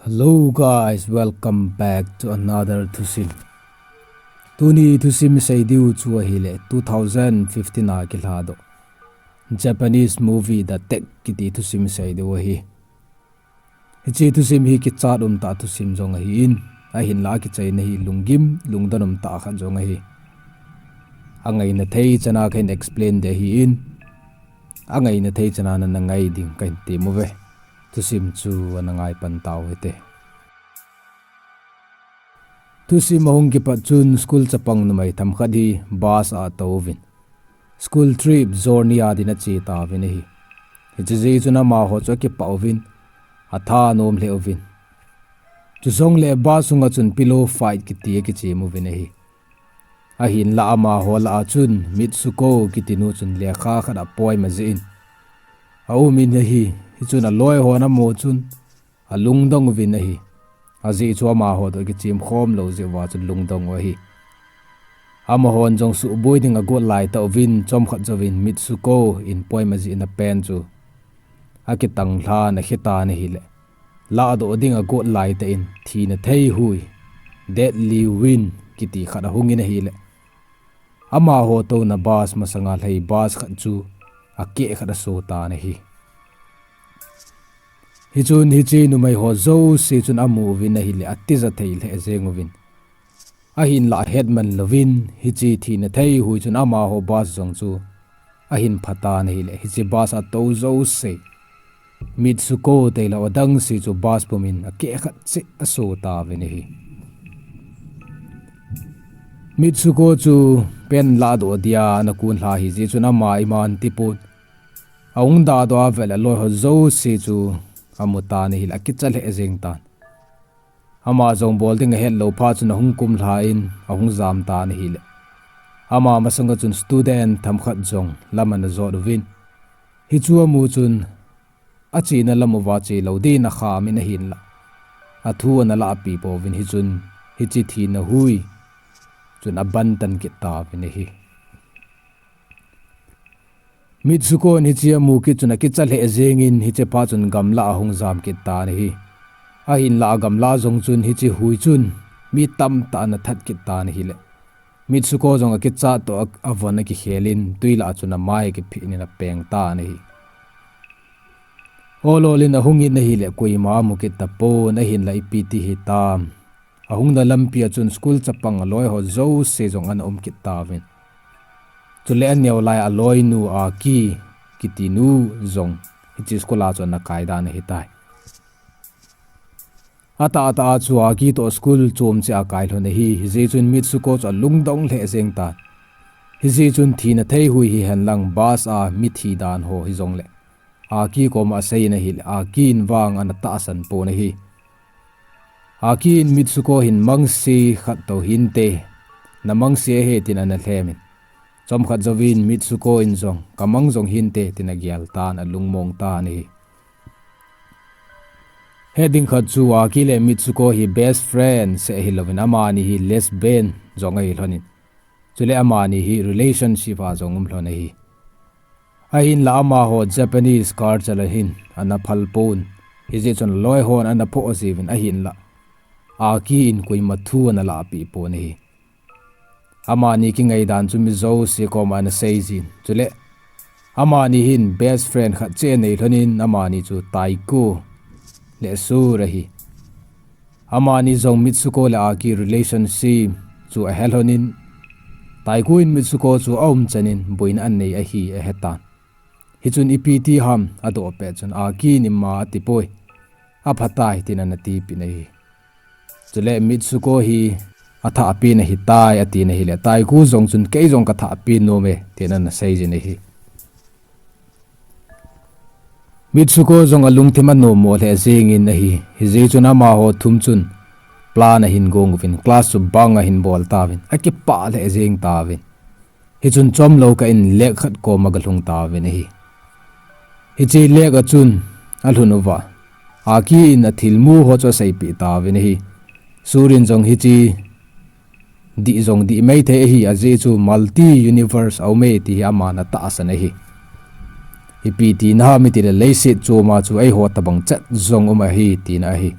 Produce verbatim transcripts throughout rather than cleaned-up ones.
Hello guys, welcome back to another thusim. Tuni thusim isei diu chu ahile two thousand fifteen a kilhadoh Japanese movie The Tech kiti thusim isei diu ahi. Hiche thusim hi kichat umtah thusim jong ahin, ahinlah akichaina hi lunggim, lungdon umtah khat jong ahi. Angaina thei chana kahin explain ding ahin, angaina thei chana nana ngai ding kahin temuve. Thusim chu ana ngaipan tau hite. Thusim ahung kipat chun school chapang numei themkhat hi bus a atouvin, school trip journey a din ache tauvin ahi. Hiche jeh chun amaho chu akipah uvin, athanom lheh uvin. Chujongle bus sunga chun pillow fight kiti akichem uvin ahi. Ahinlah amaho lah a chun Mitsuko kitinu chun lekha khat apoima jeh in aumin ahi. Hichun aloihon amu chun alungdong uvin ahi. Ajeh chu amaho toh akichem khom lou jeh uva chun lungdong u ahi. Amahon jong suhboi ding agot laitah uvin chomkhat jouvin Mitsuko in poima jeh in apen chu akitang lhan akhetan ahile, lahdoh ding agot laitah in thina theihui, deadly win kiti khat ahungin ahile, amaho touna bus masanga lhai bus khat chu akeh khat asotan ahi. Hichun hiche numeiho jouse chun amu uvin ahile atija thei lheh jeng uvin. Ahinlah ahetman louvin hiche thina theihui chun amaho bus jong chu ahin phatan ahile, hiche bus a atou jouse, Mitsuko tailou adangse chu bus pumin akeh khat cheh asotauvin ahi. Mitsuko chu pen lahdoh dia ana kon lha ahijeh chun ama iman tipon, ahung dahdoh a vele aloiho jouse chu amutan ahile akicha lheh jengtan. Ama jong bol ding ahetlou phat chun ahung kumlhan ahung jamtan ahile, ama masanga chun student themkhat jong lam ana jot uvin, hichu amu chun achena lam uva chelou din akhamin ahinlah athu ana lahpeh pouvin, hichun hiche thina hui chun abantan kit tauvin ahi. Mitsuko in hiche amu kit chun akicha lheh jengin hiche phat chun gamlah a ahung jam kit tan ahi. Ahinlah agamlah jong chun hiche hui chun mi tamtah ana that kit tan ahile, Mitsuko jong akichat toh avon akikhelin twi lah a chun amai akiphinin apeng tan ahi. Ololin ahungin ahile koima amu kit tapon, ahinlah ipi ti hitam. Ahungna lampia chun school chapang aloiho jouse jong ana um kit tauvin. Chule aneo lai aloinu Aki kitinu jong hiche school a chun ana kai dan ahitai. Atahtah a chu Aki toh school chom cheh a kai lhon ahi, hijeh chun Mitsuko chu alungdong lheh jengtan. Hijeh chun thina theihui hihenlang bus a mithi dan ho hijongle Aki koma aseiyin ahile, Aki in vang ana tahsan pon ahi. Aki in Mitsuko hin mangse khat tou hinte, namangse ahi tin ana lhemin. Chomkhat jouvin Mitsuko in jong kamang jong hinte tin agel tan, alungmong tan ahi. Hetding khat chu Aki le Mitsuko hi best friend seh ahilouvin amani hi lesbian jong ahi lhonin. Chule amani hi relationship a jong um lhon ahi. Ahinlah amaho Japanese culture a hin ana phal pon, hijeh chun aloihon ana phoh jiuvin ahinlah Aki in koima thu ana lahpeh pon ahi. Amani kingaidan chu mi jouse koma ana seijin. Chule amani hin best friend khat cheh anei lhonin amani chu Taiko le Sura ahi. Amani jong Mitsuko le Aki relationship chu ahe lhonin, Taiko in Mitsuko chu aumchanin boina anei ahi ahetan. Hichun ipi ti ham adoh pet chun Aki in ima atipoi, aphatai tin ana tipeh in ahi. Chule Mitsuko hi athahpeh in ahitai atin ahile, Taiko jong chun kei jong kathahpeh nome tin ana seijin ahi. Mitsuko jong alungthim anommo lheh jengin ahi. Hijeh chun amaho thum chun plan ahin gong uvin class chu bang ahin bol tauvin, akipah lheh jeng tauvin. Hichun chomlou kah in lek khat koma agalhung tauvin ahi. Hiche lek a chun alhun uva Aki in athilmu ho chu aseipeh tauvin ahi. Sura in jong hiche dih jong dih maithei ahi, ajeh chu multi universe aume ti hi aman atahsan ahi. Ipi tina ham itile leiset choma chu eiho tobang chet jong um ahi tina ahi.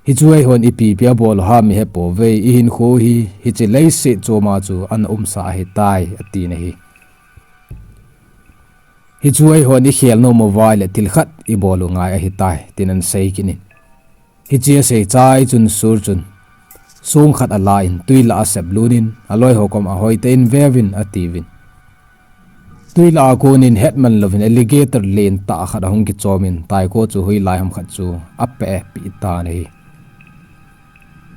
Hichu eihon ipi ipi abol u ham ihepouvin, ihinkho hi hiche leiset chom a chu ana umsa ahitai, atin ahi. Hichu eihon ikhel nom uva ahile thil khat ibol u ngai ahitai, tin ana sei kit in. Hiche asei chai chun Sur chun song khat alan tui lah a asep lut in, aloi ho koma hoitah in veuvin atiuvin. Tui lah a konin hetman louvin alligator lentah khat ahung kichom in, Taiko chu hoilai ham khat chu apehpeh tan ahi.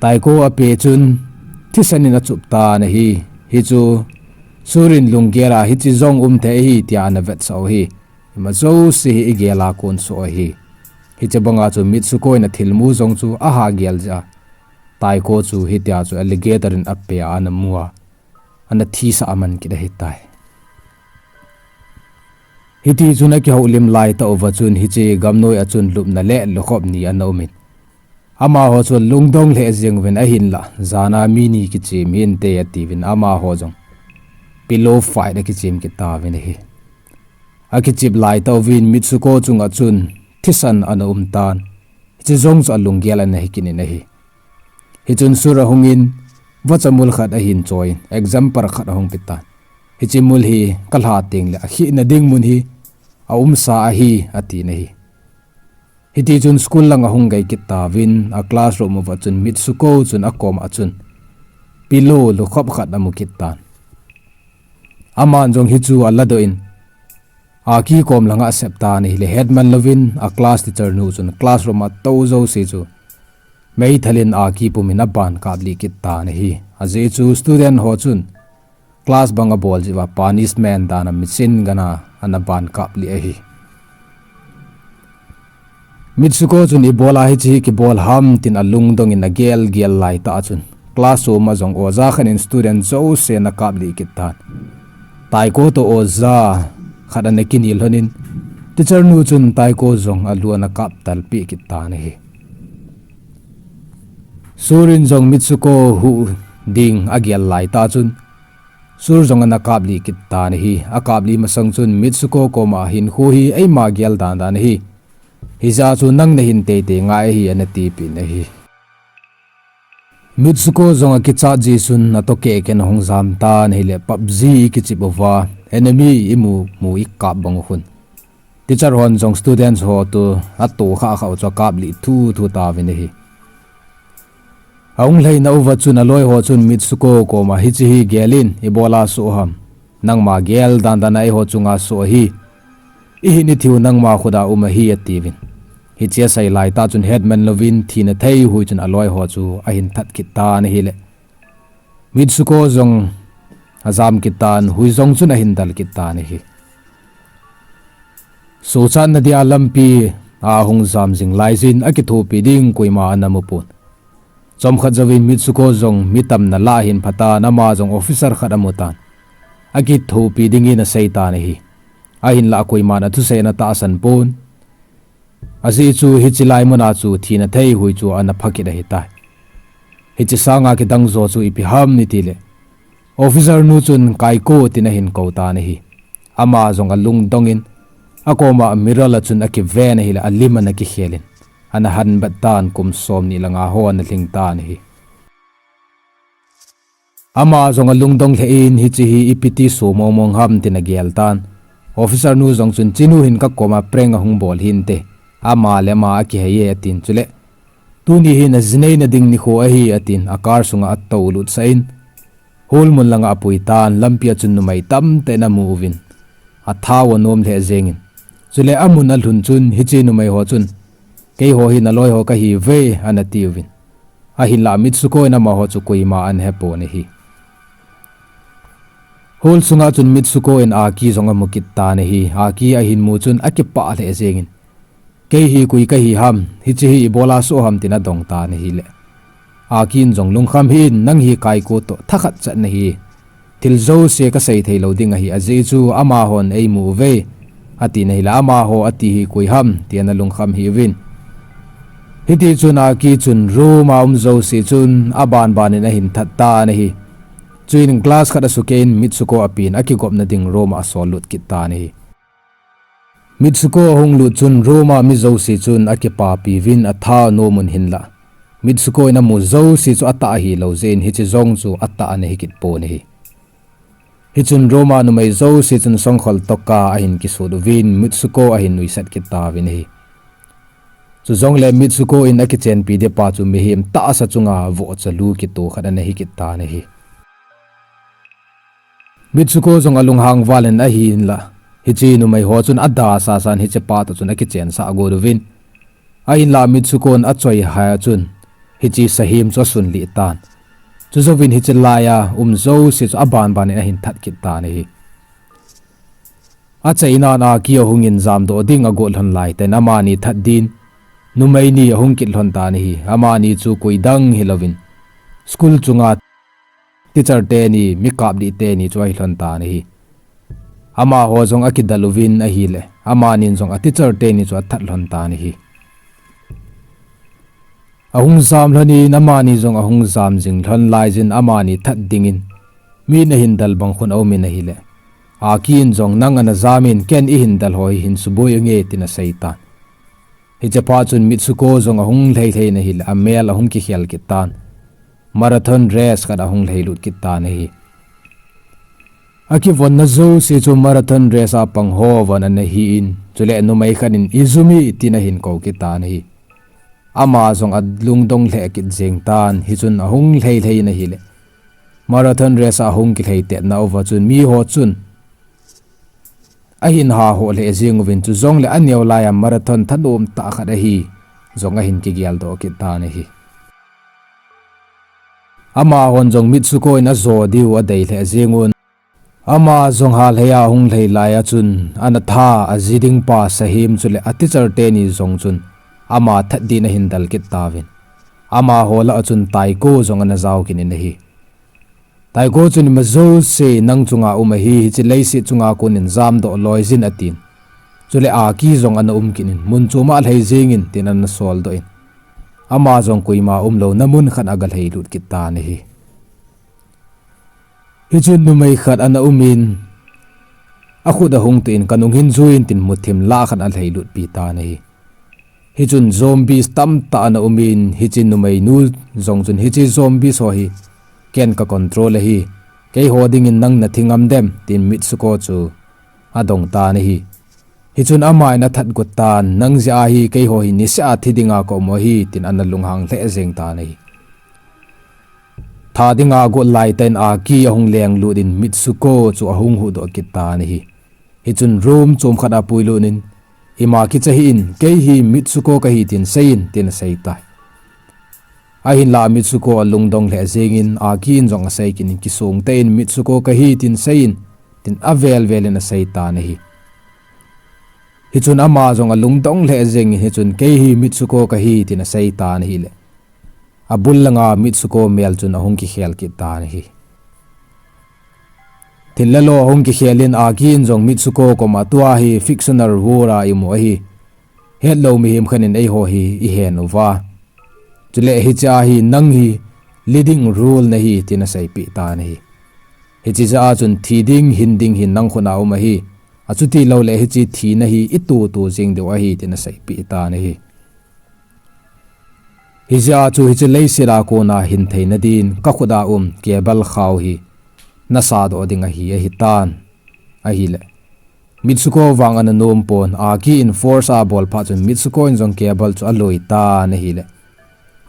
Taiko ape chun thisan in achup tan ahi. Hichu Sur in lunggel a hiche jong um thei ahi tia ana vetsah u ahi. Ima jouse hi igel a kon soh ahi. Hiche banga chu Mitsuko in athilmu jong chu aha gel jeh a, Taiko chu hitia chu alligator in ape a ana mu a, ana thisah aman kit ahitai. Hiti chun akihoulim laitah uva chun hiche gamnoi a chun lupna le lukhop ni ana um in, amaho chu alungdong lheh jeng uvin, ahinlah jan a mi ni kichem hinte atiuvin, amaho jong pillow fight akichem kit tauvin ahi. Akichep laitah uvin Mitsuko chunga chun thisan ana um tan. Hiche jong chu alunggel ana hi kit in ahi. Hichun Sur ahungin, vachamul khat ahin choi in, example khat ahung pe tan. Hiche mul hi kalha tengle akhihna ding mun hi aumsa ahi, atin ahi. Hiti chun school lang ahung gei kit tauvin, a classroom uva chun Mitsuko chun akoma chun pillow lukhop khat amu kit tan. Aman jong hichu aladoh in, Aki kom langa asep tan ahile, hetman louvin a class teacher nu chun classroom a tou jouse chu meithal in Aki pum in aban kaplih kit tan ahi. Ajeh chu student ho chun class bang abol jeh uva punishment dan a machine gun a ana ban kaplih ahi. Mitsuko chun ibola hiche hi kibol ham tin alungdong in agel gel laitah chun classroom a jong oja khat in student jouse ana kaplih kit tan. Taiko toh oja khat ana kinel lhon in, teacher nu chun Taiko jong alu ana kap talpeh kit tan ahi. Sur in jong Mitsuko huh ding agel laitah chun Sur jong ana kaplih kit tan ahi. Akaplih masang chun Mitsuko koma hinkho hi eima gel dan dan ahi. Hijeh chun nang nahin teitei ngai ahi, ana tipeh in ahi. Mitsuko jong akichat jeh chun atoh keh keh in ahung jam tan ahile, PUBG ikichep uva enemy imu mu ikap bang u khun, teacher hon jong students ho toh atoh khah khah u chu akaplih thu thu tauvin ahi. Ahung lheina uva chun aloi ho chun Mitsuko koma hiche hi gel in, ibola soh ham? Nangma gel dan dan a eiho chunga soh ahi. Ihin ithiu nangma khut a um ahi, atiuvin. Hiche asei laitah chun hetman louvin thina thei hui chun aloi ho chu ahin that kit tan ahile, Mitsuko jong ajam kit tan, hui jong chun ahin del kit tan ahi. Sochatna dia lampi a ahung jam jing lai jeh in akithopi ding koima ana mu pon. Chomkhat jouvin Mitsuko jong mi tamna lah ahin pha tan, ama jong officer khat amu tan, akithopi dingin asei tan ahi. Ahinlah koiman athusei ana tahsan pon. Ajeh chu hiche lai muna chu thina thei hui chu ana pha kit ahitai. Hiche sanga kidang jo chu ipi ham itile, officer nu chun Kaiko tin ahin kou tan ahi. Ama jong alungdong in, akoma mirror a chun akiven ahile, alim ana kikhel in, ana hanbat tan, kum somni le nga ho ana lhing tan ahi. Ama jong alungdong lheh in, hiche hi ipi ti so mong mong ham tin agel tan. Officer nu jong chun, chinu hin kakoma prank ahung bol hinte, ama le ama akihei e, atin, chule tuni hi najinei na ding nikho ahi, atin, a car sunga atou lutsah in, hall mun langa apui tan. Lampi a chun numei tamtah in amu uvin, athao anom lheh jengin, chule amun alhun chun hiche numei ho chun, keiho hi naloi ho kahiuve, ana tiuvin. Ahinlah Mitsuko in amaho chu koima ana hepon ahi. Hall sunga chun Mitsuko in Aki jong amu kit tan ahi. Aki ahin mu chun akipah lheh jengin, kei hi koi kahi ham, hiche hi ibola soh ham, tin adong tan ahile, Aki in jong, lungkham hih in, nang hi Kaiko toh thakhat chat nahi. Thil jouse kasei thei lou ding ahi, ajeh chu amahon eimu uve, atin ahile, amaho ati hi koi ham ti ana lungkham hih uvin. Hiti chun Aki chun room a um jouse chun aban ban in ahin that tan ahi. Chuin glass khat asukeh in Mitsuko apen akigopna ding room a asol lut kit tan ahi. Mitsuko ahung lut chun room a mi jouse chun akipapi uvin, athao nom un hinlah, Mitsuko in amu jouse chu atah ahilou jeh in hiche jong chu atah ana hi kit pon ahi. Hichun room a numei jouse chun songkhol toh a ahin kisut uvin Mitsuko ahin nuisat kit tauvin ahi. Chujongle Mitsuko in akichenpi ding pa chu mihem tahsa chunga vohcha lu kitoh khat ana hi kit tan ahi. Mitsuko jong alunghang val in ahinlah, hiche numei ho chun ada sasan hiche pa toh chun akichensah got uvin. Ahinlah Mitsuko in achoi hai a chun hiche sahem chu asunlih tan. Chujouvin hiche laiya um jouse chu abanban in ahin that kit tan ahi. Achaina a Aki ahungin jamdoh ding agot lhon laitah in amani that din numei ni ahung kit lhon tan ahi. Amani chu koidang hilouvin school chunga teacher teni, mi kap dih teni chu ahi lhon tan ahi. Amaho jong akidel uvin ahile, amanin jong a teacher teni chu athat lhon tan ahi. Ahung jam lhon in amani jong ahung jam jing lhon laiyin amani that dingin mi ahin del bang khun aumin ahile, Aki in jong nang ana jam in ken ihin del ho hi hin suboi ange tin asei tan. Hiche pa chun Mitsuko jong ahung lhei lhei in ahile, amel ahung kikhel kit tan. Marathon race khat ahung lhailut kit tan ahi. Akivonna jouse chu marathon race a pang ho von ana hi in, chule numei khat in Izumi tin ahin kou kit tan ahi. Ama jong alungdong lheh kit jeng tan, hichun ahung lhei lhei in ahile, marathon race a ahung kilhei tetna uva chun miho chun ahin haho lheh jeng uvin, chujongle aneo laiya marathon thanom tah khat ahi jong ahin kigeldoh kit tan ahi. Amahon jong Mitsuko in ajo diu adei lheh jeng un. Ama jong halhei a ahung lhei laiya chun ana tha aji ding pa sahem chule a teacher teni jong chun ama that din ahin del kit tauvin. Amaho lah a chun Taiko jong ana jao kit in ahi. Taiko chun ima jouse nang chunga um ahi, hiche leiset chunga konin jamdoh loi jin atin. Chule Aki jong ana um kit in, mun chom a lhei jeng in tin ana soldoh in. Ama jong koima umlouna mun khat aga lhailut kit tan ahi. Hichun numei khat ana um in, akhut ahung tuh in kanung hin jui in tin muthim lah khat alhailutpi tan ahi. Hichun zombies tamtah ana um in, hiche numeinu jong chun hiche zombies ho hi ken ka control ahi, keiho dingin nang nathi ngam dem tin Mitsuko chu adong tan ahi. Hichun aman athat got tan, nang jeh a hi keiho hi niseh a thi dinga ka um u ahi tin ana lunghang lheh jeng tan ahi. Tha dinga agot laitah in Aki ahung lenglut in Mitsuko chu ahung huhdoh kit tan ahi. Hichun room chom khat a apuilut in, ima kicha hih in, kei hi Mitsuko kahi tin seiyin tin asei tai. Ahinlah Mitsuko alungdong lheh jeng in Aki in jong asei kit in, kisong tah in Mitsuko kahi tin seiyin tin avel vel in asei tan ahi. Hichun ama jong alungdong lheh jeng in, hichun kei hi Mitsuko kahi tin asei tan ahile, abul langa Mitsuko mel chun ahung kikhel kit tan ahi. Thil le lo ahung kikhel in Aki in jong Mitsuko koma tua hi fictional world a imu ahi, hetlou mihem khat in eiho hi ihen uva, chule hiche a hi nang hi leading role nahi tin aseipeh tan ahi. Hiche jeh a chun thi ding, hin ding hi nang khut a um ahi. Achuti loule hiche thina hi itoto jeng diu ahi tin aseipeh tan ahi. Hijeh a chu hiche leiset a kona hin theina din kakhut a um cable khao hi nasadoh ding ahi, ahitan. Ahile, Mitsuko vang ana nom pon, Aki in force a abol phat chun Mitsuko in jong cable chu aloi tan ahile,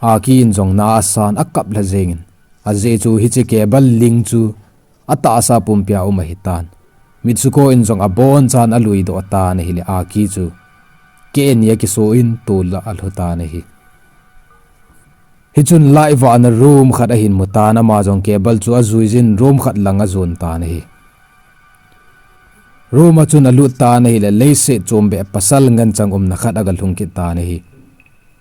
Aki in jong na asan akap lha jeng in, ajeh chu hiche cable link chu atahsa pumpia um ahitan. Mitsuko in jong abonchan aluidoh tan ahile, Aki chu keni akiso in tol a alhu tan ahi. Hichun light vahna room khat ahin mu tan, ama jong cable chu ajui jin room khat lang ajon tan ahi. Room a chun alut tan ahile, leiset chombeh pasal ngenchang umna khat aga lhung kit tan ahi.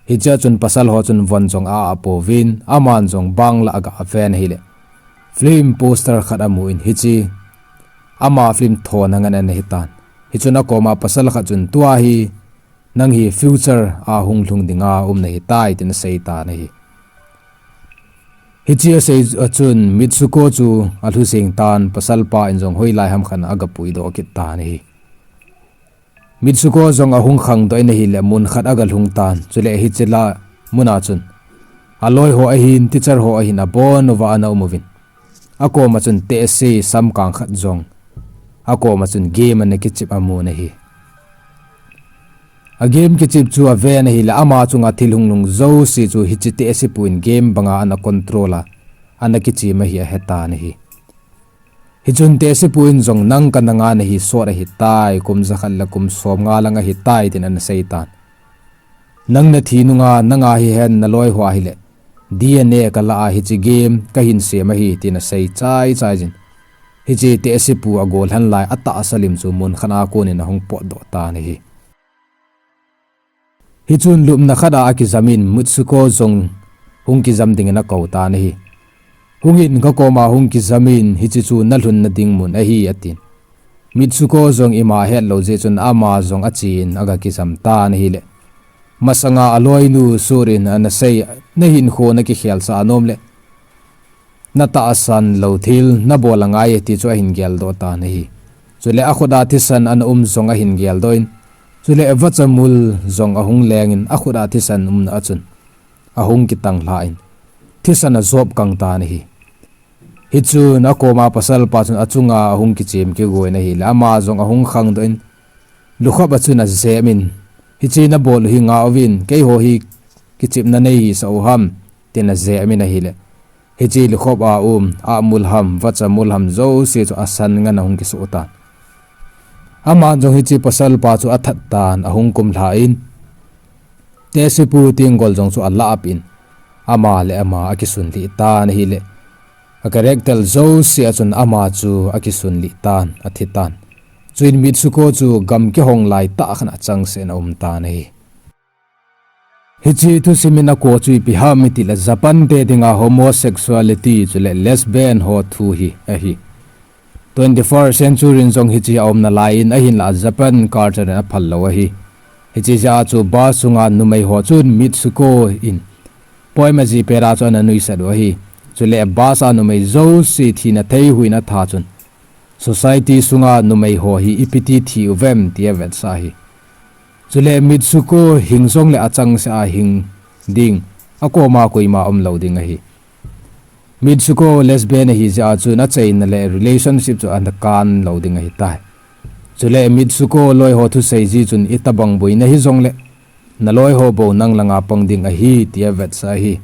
Hichea chun pasal ho chun von jong a apouvin, aman jong bang lah aga ven ahile, film poster khat amun, hiche ama film thona ngen ana hitan. Hichun akoma pasal khat chun, tua hi nang hi future a hung lhung dinga um nahitai tin asei tan ahi. Hiche asei a chun Mitsuko chu alhu jeng tan, pasalpa in jong hoilai ham khat aga puidoh kit tan ahi. Mitsuko jong ahung khangdoh in ahile mun khat aga lhung tan, chule hiche lah muna chun Aloi ho ahin, teacher ho ahin, abon uva ana um uvin. Akoma chun tehse samkang khat jong, akoma chun game ana kichep amun ahi. A game kichep chu aven ahile ama chunga thil hung lhung jouse chu hiche tehsepu in game banga ana control a, ana kichem ahi ahetan ahi. Hichun tehsepu in jong nang ka nanga nahi sot ahitai, kum jakhat le kum somnga lang ahitai tin ana seitan. Nang nathi nunga nanga hihen naloi ho ahile D N A kalah a hiche game kahin sem ahi tin asei chaichai jin. Hiche tehsepu agollhan lai atahsa lim chu mun khat a konin ahung potdoh tan ahi. Hichun lupna khat a akijam in Mitsuko jong hung kijam dingin akou tan ahi. Hungin kakoma hung kijam in hiche chu nalhunna ding mun ahi atin. Mitsuko jong ima hetlou jeh chun ama jong achen aga kijam tan ahile, masanga aloinu Surin ana sei, nahinkho nakikhelsah anom le natahsan lou thil nabol angai ti chu ahin geldoh tan ahi. Chule akhut a thisan ana um jong ahin geldoh in, chule vachamul jong ahung lengin akhut a thisan umna a chun ahung kitang lhan thisan ajop kang tan ahi. Hichun akoma pasalpa chun achunga ahung kichem kigoin ahile ama jong ahung khangdoh in, lukhop a chun ajemin, hiche nabol u hi ngah uvin, keiho hi kichepna neihisah u ham tin ajemin ahile, hiche lukhop a um ahmul ham vachamul ham jouse chu asan ngan ahung kisoh tan. Aman jong hiche pasalpa chu athat tan ahung kumlhan, tehsepu tenggol jong chu alahpeh in, ama le ama akisunlih tan ahile, a character jouse a chun ama chu akisunlih tan, athitan. Chuin Mitsuko chu gam kihong laitah khat a changseh in aumtan ahi. Hiche thusim in akou chu ipi ham itile Japan te dinga homosexuality chule lesbian ho thu hi ahi. Twenty-first century in jong hiche aumna lai in ahinlah Japan culture in aphal lou ahi. Hiche jeh a chu bus sunga numei ho chun Mitsuko in poima jipera chu ana nuisat u ahi. Chule bus a numei jouse thina thei huhhingna tha chun society sunga numei ho hi ipiti thi uvem ti avetsah ahi. Chule Mitsuko hing jongle achangseh a hing ding, akoma koima umlou ding ahi. Mitsuko lesbian ahijeh a chun achaina le relationship chu ana kan lou ding ahitai. Chule Mitsuko loiho thusei jeh chun itobang boina hijongle naloiho bou nang langa pang ding ahi ti avetsah ahi.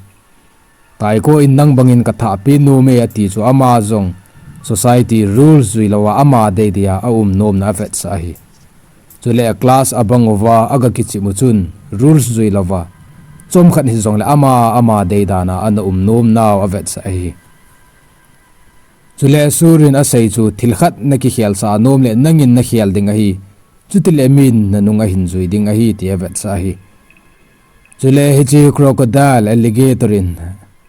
Taiko in nang bangin kathahpi nome ati chu ama jong society rules jui louva ama deidei a aum nomna avetsah ahi. Chule class abang uva aga kichep u chun rules jui louva chomkhat hijongle ama ama deidan a ana um nomnau avetsah ahi. Chule Surin asei chu thil khat nakikhelsah anom le nangin nakhel ding ahi. Chutile min nanung ahin jui ding ahi ti avetsah ahi. Chule hiche crocodile alligator in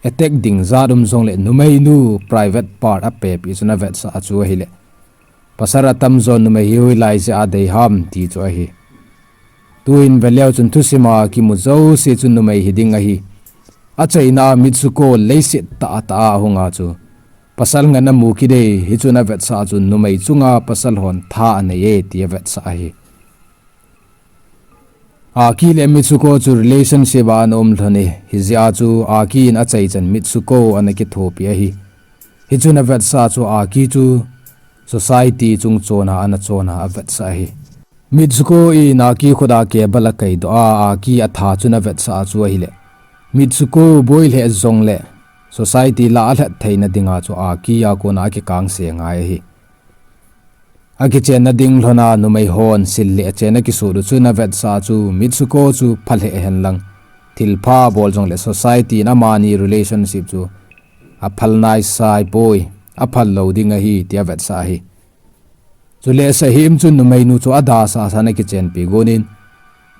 attack ding jat um jongle numeinu private part apehpeh chun avetsah chu ahile, pasal atamjon numei hi hoilai jeh a dei ham ti chu ahi. Tuin veleu chun thusima kimu jouse chu numei hiding ahi. Achaina a Mitsuko leiset tahtah a ahunga chu pasal ngen amu kit e, hichun avetsah chu numei chunga pasal hon tha anei e ti avetsah ahi. Aki le Mitsuko chu relationship a ana um lhon e, hijeh a chu Aki in achaichan Mitsuko ana kithopi ahi. Hichun avetsah chu Aki chu society chung chona ana chona avetsah ahi. Mitsuko in Aki khuta cable akaidoh a, Aki atha chun avetsah chu ahile, Mitsuko boi lheh jongle society lah alhet theina dinga chu Aki a kona akikangse ngai ahi. Akichenna ding lhona numei hon sil le chen akisut u chun avetsah chu Mitsuko chu phalheh henlang, thilpha bol jongle society in amani relationship chu aphal naisai poi, aphal lou ding ahi ti avetsah ahi. Chule Sahem chun numeinu chu adasasa in akichenpi gon in,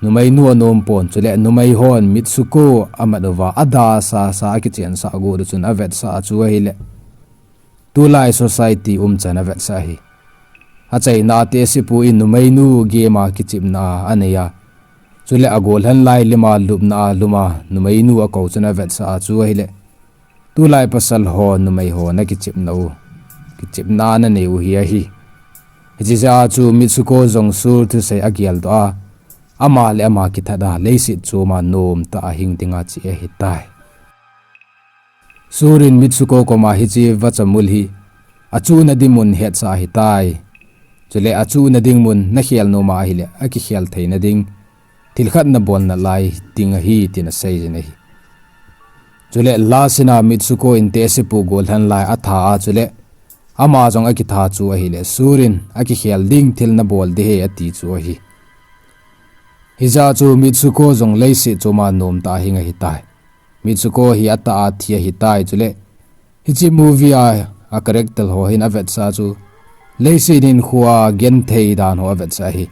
numeinu anom pon, chule numei hon Mitsuko amat uva adasasa akichensah got u chun avetsah chu ahile, tulai society umchan avetsah ahi. Achaina a tehsepu in numeinu game a kichepna anei a, chule agollhan lai lima lupna a luma numeinu akou chun avetsah chu ahile, tulai pasal ho numei ho nakichepna u, kichepna nanei u hi ahi. Hiche jeh a chu Mitsuko jong Sur thusei ageldoh a, ama le ama kithat a leiset choma nomtah a hing dinga che ahitai. Surin Mitsuko koma hiche vachamul hi achuna ding mun hetsa ahitai. Chule achuna ding mun nakhel nom ahile akikhel theina ding thil khat nabol nalai ding ahi, tin aseijin ahi. Chule last in a Mitsuko in tehsepu gollhan lai atha a, chule ama jong akitha chu ahile, Surin, akikhel ding thil nabol ding ahi, ati chu ahi. Hijeh chun Mitsuko jong leiset chom a nomtah ahing ahitai. Mitsuko hi atah a thi ahitai, chule hiche movie a a character ho hin avetsah chu leiset hinkhoa genthei dan ho avetsah ahi.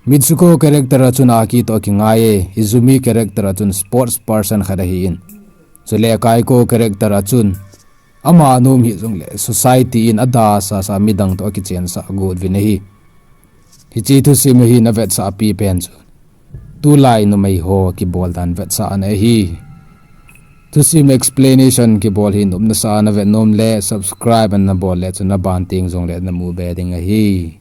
Mitsuko character a chun Aki toh kingai e, Izumi character a chun sports person khat ahin, chule Kaiko character a chun ama nom hih jongle society in adasasa midang toh akichensah got uvin ahi. Hiche thusim hi navetsahpi pen chu tulai numei ho kibol dan vetsahna ahi. Thusim explanation kibol hi nopnasa a navet nom le subscribe nabol le chun aban teng jongle namu be ding ahi.